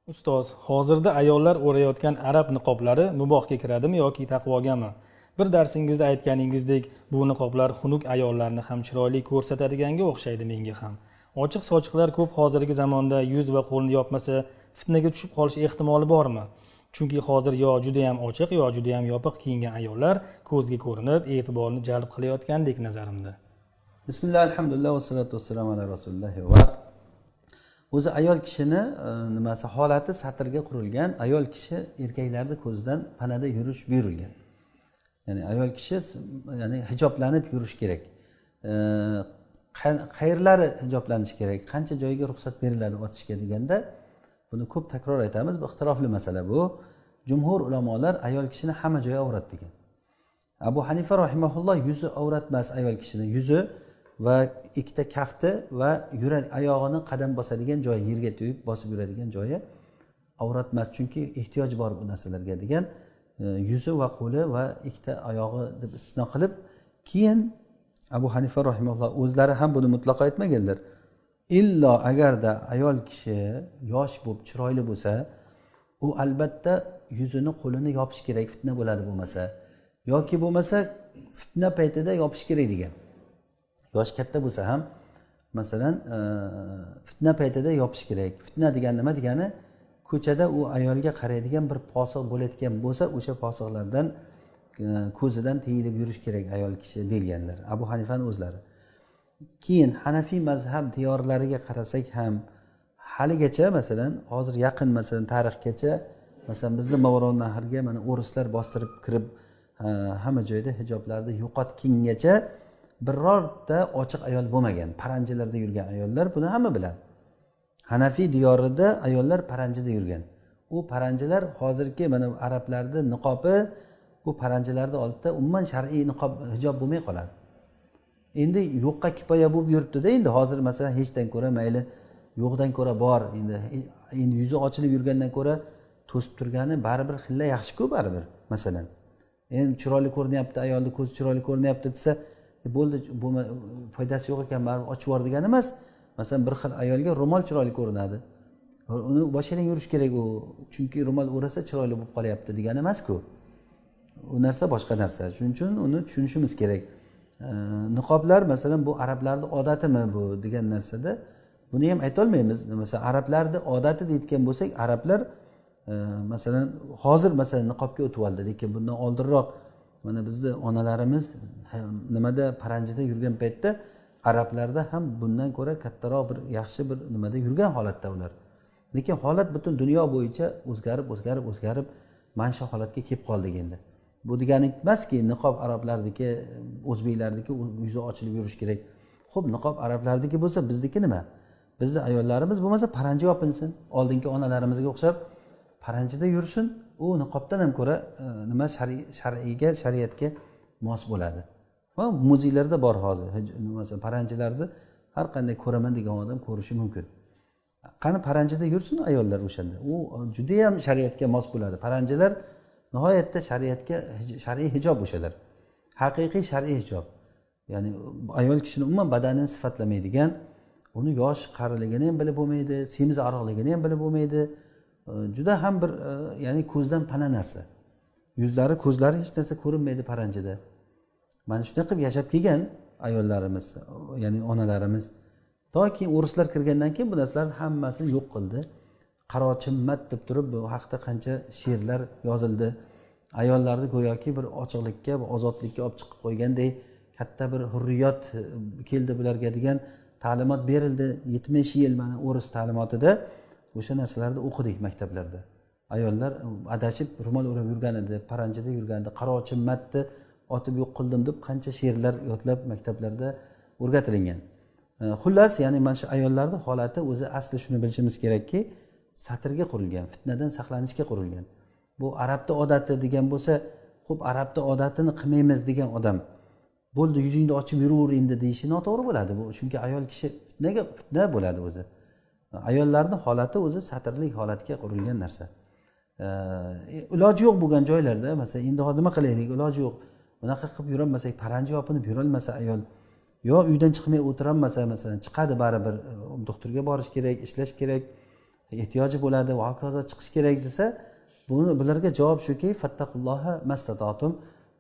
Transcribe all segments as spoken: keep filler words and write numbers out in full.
ئۇستاز، ھازىردا ئاياللار ئورۇۋاتقان ئەرەب نىقابلىرى مۇباھقا كىرەدىمۇ ياكى تەقۋاگەمۇ؟ بىر دەرسىڭىزدە ئەيتكەنىڭىزدەك، بۇ نىقابلار خۇنۇك ئاياللارنى خام چىرايلىق كۆرسىتىدىگەنگە ئوخشايدۇ مېنىڭگە خام. ئوچۇق سوچۇقلار كۆپ ھازىرقى زاماندا يۈز ۋە قولنى ياپمىسا، فىتنىگە چۈشۈپ قالىش ئېھتىمالى بارمۇ؟ چۈنكى ھازىر يا جۈدەيەم ئوچۇق، يا جۈدەيەم ياپىق كىيىنگەن ئاياللار كۆزگە كۆرۈنۈپ، ئېتىبارنى جەلپ قىلىۋاتقاندەك نەزىرىمدە. بىسمىللا، ئەلھەمدۇلىللا، ۋەسسالاتۇ ۋەسسالامۇ ئالا رەسۇلىللا ۋە بەئد. ئۆزى ئايال كىشىنى، ئە، نېمىسى، ھالەتى سەترگە قۇرۇلغان، ئايال كىشى ئېركەكلەرنى كۆزدىن پانادا يۈرۈش بۇيرۇلغان. يەنى ئايال كىشى، يەنى ھىجابلىنىپ يۈرۈش كېرەك. ئە، قە-، قەيەرلەر ھىجابلىنىش كېرەك، قانچە جايغا رۇخسەت بېرىلىدۇ ئاتىشقا دېگەندە، بۇنى كۆپ تەكرار ئېيتىمىز، بۇ ئىختىلاپلىق مەسىلە بۇ. جۇمھۇر ئۆلىمالار ئايال كىشىنى ھەممە جايى ئاۋرەت دېگەن. ئەبۇ ھەنىفە رەھىمەھۇللا يۈزى ئاۋرەت ئەمەس ئايال كىشىنى، يۈزى ۋە ئىككىتا كەفتى ۋە يۈرە-، ئاياغىنى قەدەم باسىدىغان جايى، يەرگە تېگىپ باسىپ يۈرىدىغان جايى ئاۋرەت ئەمەس، چۈنكى ئېھتىياج بار بۇ نەرسىلەرگە دېگەن، ئە، يۈزى ۋە قولى ۋە ئىككىتا ئاياغى دەپ ئىستىسنا قىلىپ، كېيىن ئەبۇ ھەنىفە رەھىمەھۇللا ئۆزلىرى ھەم بۇنى مۇتلەق ئېيتمىغانلار. ئىللا ئەگەردە ئايال كىشى ياش بولۇپ، چىرايلىق بولسا، ئۇ ئەلبەتتە يۈزىنى، قولىنى ياپىش كېرەك، فىتنە بولىدۇ بولمىسا. ياكى بولمىسا فىتنە پەيتىدە ياپىش كېرەك دېگەن. ياش كاتتا بولسا ھەم، مەسىلەن، ئە، فىتنە پەيتىدە ياپىش كېرەك. فىتنە دېگەن نېمە دېگەنى؟ كوچىدا ئۇ ئايالغا قارايدىغان بىر پاسىق بولۇۋاتقان بولسا، ئوشۇ پاسىقلاردىن، ئە، كۆزىدىن تىيىلىپ يۈرۈش كېرەك ئايال كىشى دېگەنلەر. ئەبۇ ھەنىفەنىڭ ئۆزلىرى. كېيىن ھەنەفىي مەزھەپ دىيارلىرىغا قارىساق ھەم، ھېلىگىچە، مەسىلەن، ھازىر يېقىن، مەسىلەن، تارىخقىچە، مەسىلەن، بىزنى ماۋراننەھرگە مانا ئورۇسلار باستۇرۇپ كىرىپ، ھە، ھەممە جايدا ھىجابلارنى يوقاتقىنىغىچە بىرەرتە ئاچىق ئايال بولمىغان. پارانجىلاردا يۈرگەن ئاياللار، بۇنى ھەممە بىلەن. ھەنەفىي دىيارىدا ئاياللار پارانجىدا يۈرگەن. ئۇ پارانجىلار ھازىرقى مانا ئەرەبلەردە نىقابى، بۇ پارانجىلاردا ئالدىدا ئومۇمەن شەرئىي نىقاب، ھىجاب بولماي قالدى. ئەمدى يوققا كۇپايە بولۇپ يۈرۈپتۇ-دە، ئەمدى ھازىر، مەسىلەن، ھېچتىن كۆرە مەيلى، يوقتىن كۆرە بار. ئەمدى، ئەمدى يۈزى ئاچىلىپ يۈرگەندىن كۆرە توسۇپ تۇرغىنى بارىبىر خېلى ياخشىكۇ، بارىبىر، مەسىلەن. ئەمدى چىرايلىق كۆرۈنۈپتۇ، ئايالنىڭ كۆزى چىرايلىق كۆرۈنۈپتۇ دېسە، ئە، بولدى، بۇ مە-، پايدىسى يوق ئىكەن، بارىبىر ئاچىۋەر دېگەن ئەمەس. مەسىلەن، بىر خىل ئايالغا رومال چىرايلىق كۆرۈنىدۇ. ئۇنى باشقا يەردىن يۈرۈش كېرەك ئۇ. چۈنكى رومال ئورىسا چىرايلىق بولۇپ قالىدۇ دېگەن ئەمەسكۇ. ئۇ نەرسە باشقا نەرسە. شۇنىڭ ئۈچۈن ئۇنى چۈشىنىشىمىز كېرەك. ئە، نىقابلار، مەسىلەن، بۇ ئەرەبلەردە ئادىتىمۇ بۇ دېگەن نەرسىدە، بۇنى ھەم ئېيتالمايمىز. مەسىلەن، ئەرەبلەردە ئادىتى دەيدىغان بولساق، ئەرەبلەر، ئە، مەسىلەن، ھازىر، مەسىلەن، نىقابقا ئۆتۈۋالدى، لېكىن بۇندىن ئالدىنراق، مانا، بىزدە ئانىلىرىمىز، ھە، نېمىدە، پارانجىدا يۈرگەن پەيتتە ئەرەبلەردە ھەم بۇندىن كۆرە كاتتىراق بىر، ياخشى بىر نېمىدە يۈرگەن ھالەتتە ئۇلار. لېكىن ھالەت پۈتۈن دۇنيا بويىچە ئۆزگەرىپ، ئۆزگەرىپ، ئۆزگەرىپ، مانا شۇ ھالەتكە كېلىپ قالدى ئەمدى. بۇ دېگەنلىك ئەمەسكى، نىقاب ئەرەبلەردىكى، ئۆزبېكلەردىكى يۈزى ئاچىلىپ يۈرۈش كېرەك. خوپ، نىقاب ئەرەبلەردىكى بولسا، بىزدىكى نېمە؟ بىزدە ئاياللىرىمىز بولمىسا پارانجى ياپىنسۇن. ئالدىنقى ئانىلىرىمىزگە ئوخشاپ پارانجىدا يۈرسۇن. ئۇ نىقابتىن ھەم كۆرە، ئە، نېمە، شەرئىي، شەرئىيگە، شەرىئەتكە ماس بولىدۇ. ۋە مۇزېيلەردە بار ھازىر. ھىج-، مەسىلەن، پارانجىلاردا ھەر قانداق كۆرىمەن دېگەن ئادەم كۆرۈشى مۇمكىن. قېنى پارانجىدا يۈرسۇن ئاياللار ئوشاندا. ئۇ جۇدىيەم شەرىئەتكە ماس بولىدۇ. پارانجىلار ناھايەتتە شەرىئەتكە ھىج-، شەرئىي ھىجاب ئوشالار. ھەقىقىي شەرئىي ھىجاب. يەنى ئايال كىشىنى ئومۇمەن بەدەنىنى سىپەتلىمەيدىغان، ئۇنى ياش قارىلىقىنى ھەم بىلىپ بولمايدۇ، سېمىز ئارىقلىقىنى ھەم بىلىپ بولمايدۇ. ئە، جۇدا ھەم بىر، ئە، يەنى كۆزدىن پانا نەرسە. يۈزلىرى، كۆزلىرى ھېچ نەرسە كۆرۈنمەيدۇ پارانجىدا. مانا شۇنداق قىلىپ ياشاپ كەلگەن ئاياللىرىمىز، يەنى ئانىلىرىمىز. تا كېيىن ئورۇسلار كىرگەندىن كېيىن بۇ نەرسىلەرنى ھەممىسىنى يوق قىلدى. قارا چىممەت دەپ تۇرۇپ، بۇ ھەقتە قانچە شېئىرلار يازىلدى. ئاياللارنى گوياكى بىر ئاچىقلىققا، بىر ئازادلىققا ئاپ چىقىپ قويغاندەك، كاتتا بىر ھۇررىيەت كەلدى بۇلارغا دېگەن تەلىمات بېرىلدى. يەتمىش يىل مانا ئورۇس تەلىماتىدا ئوشۇ نەرسىلەرنى ئوقۇدۇق مەكتەپلەردە. ئاياللار ئاداشىپ رومال ئورۇپ يۈرگەن ئىدى، پارانجىدا يۈرگەن ئىدى، قارا چىممەتنى ئاتىپ يوق قىلدىم دەپ قانچە شېئىرلار يادلاپ مەكتەپلەردە ئۆگىتىلگەن. ئە، خۇللاس، يەنى مانا شۇ ئاياللارنىڭ ھالىتى ئۆزى ئەسلى شۇنى بىلىشىمىز كېرەككى، سەترگە قۇرۇلغان، فىتنىدىن ساقلىنىشقا قۇرۇلغان. بۇ ئەرەبتە ئادەتى دېگەن بولسا، خوپ، ئەرەبتە ئادەتىنى قىلمايمىز دېگەن ئادەم، بولدى، يۈزۈڭنى ئاچىپ يۈرۈۋېرىڭ ئەمدى دېيىشى ناتوغرا بولىدۇ. بۇ چۈنكى ئايال كىشى فىتنىگە، فىتنە بولىدۇ ئۆزى. ئاياللارنىڭ ھالىتى ئۆزى سەترلىك ھالەتكە قۇرۇلغان نەرسە. ئە، ئىلاجى يوق بولغان جايلاردا، مەسىلەن، ئەمدى نېمە قىلايلى، ئىلاجى يوق. بۇناقا قىلىپ يۈرەلمىسە، پارانجى ياپىنىپ يۈرەلمىسە ئايال، يا ئۆيدىن چىقماي ئولتۇرالمىسا، مەسىلەن، چىقىدۇ بارىبىر، ئە، دوختۇرغا بارىش كېرەك، ئىشلەش كېرەك. ئېھتىياجى بولادۇ ۋە ھاكازا چىقىش كېرەك دېسە، بۇنى، بۇلارغا جاۋاب شۇكى، فاتتاقۇللاھە مەستاتاتۇم،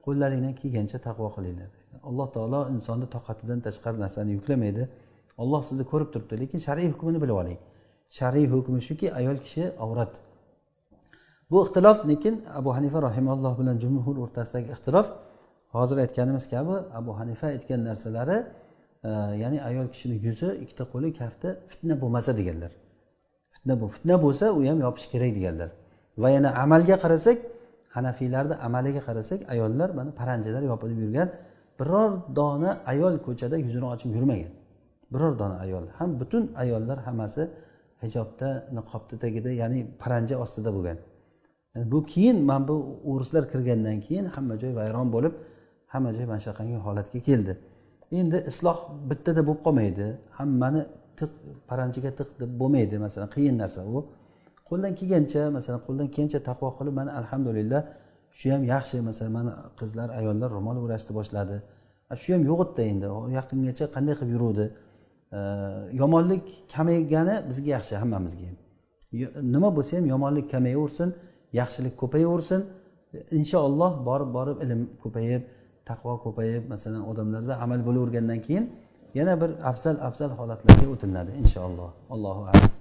قوللىرىڭدىن كەلگەنچە تەقۋا قىلىڭلار. ئاللاھ تائالا ئىنساننى تاقىتىدىن تاشقىرى نەرسىنى يۈكلىمەيدۇ. ئاللاھ سىزنى كۆرۈپ تۇرۇپتۇ، لېكىن شەرئىي ھۆكمىنى بىلىپ ئېلىڭ. شەرئىي ھۆكمى شۇكى، ئايال كىشى ئاۋرەت. بۇ ئىختىلاف، لېكىن ئەبۇ ھەنىفە رەھىمەھۇللاھ بىلەن جۇمھۇر ئوتتۇرىسىدىكى ئىختىلاف، ھازىر ئېيتقىنىمىز كەبى، ئەبۇ ھەنىفە ئېيتقان نەرسىلىرى، ئە، يەنى ئايال كىشىنىڭ يۈزى، ئىككى قولى، كەفتى فىتنە بولمىسا دېگەنلەر. فىتنە بۇ. فىتنە بولسا، ئۇ ھەم يېپىش كېرەك دېگەنلەر. ۋە يەنە ئەمەلگە قارىساق، ھەنەفىيلەرنىڭ ئەمەلىگە قارىساق، ئاياللار مانا پەرەنجىلەر يېپىلىپ يۈرگەن، بىرەر دانە ئايال كوچىدا يۈزىنى ئېچىپ يۈرمىگەن. بىرەر دانە ئايال. ھەم پۈتۈن ئاياللار ھەممىسى ھىجابتا، نىقابتا تېگىدە، يەنى پەرەنجە ئاستىدا بولغان. يەنى بۇ كېيىن، مانا بۇ ئورۇسلار كىرگەندىن كېيىن ھەممە جاي ۋەيران بولۇپ، ھەممە جاي مانا شۇ ھالەتكە كەلدى. ئەمدى ئىسلاھ بىتتىدە بولۇپ قالمايدۇ. ھەممىنى تىق، پەرەنجىگە تىق دەپ بولمايدۇ. مەسىلەن، قىيىن نەرسە ئۇ. قولدىن كەلگەنچە، مەسىلەن، قولدىن كەلگەنچە تەقۋا قىلىپ، مانا، ئەلھەمدۇلىللا، شۇ ھەم ياخشى. مەسىلەن، مانا قىزلار، ئاياللار رومال ئۆرەشتى باشلىدى. ھە، شۇ ھەم يوق ئىدى ئەمدى. ئۇ يېقىنغىچە قانداق قىلىپ يۈردى؟ ئە، يامانلىق كېمەيگەنى بىزگە ياخشى، ھەممىمىزگە. يا-، نېمە بولسا ھەم يامانلىق كېمەيۋەرسۇن، ياخشىلىق كۆپەيۋەرسۇن. ئىنشائاللا، بارىپ، بارىپ ئىلىم كۆپەيىپ، تەقۋا كۆپەيىپ، مەسىلەن، ئادەملەردە ئەمەل بولۇۋەرگەندىن كېيىن يەنە بىر ئەۋزەل، ئەۋزەل ھالەتلەرگە ئۆتۈلىدۇ، ئىنشائاللا. ئاللاھۇ ئەلەم.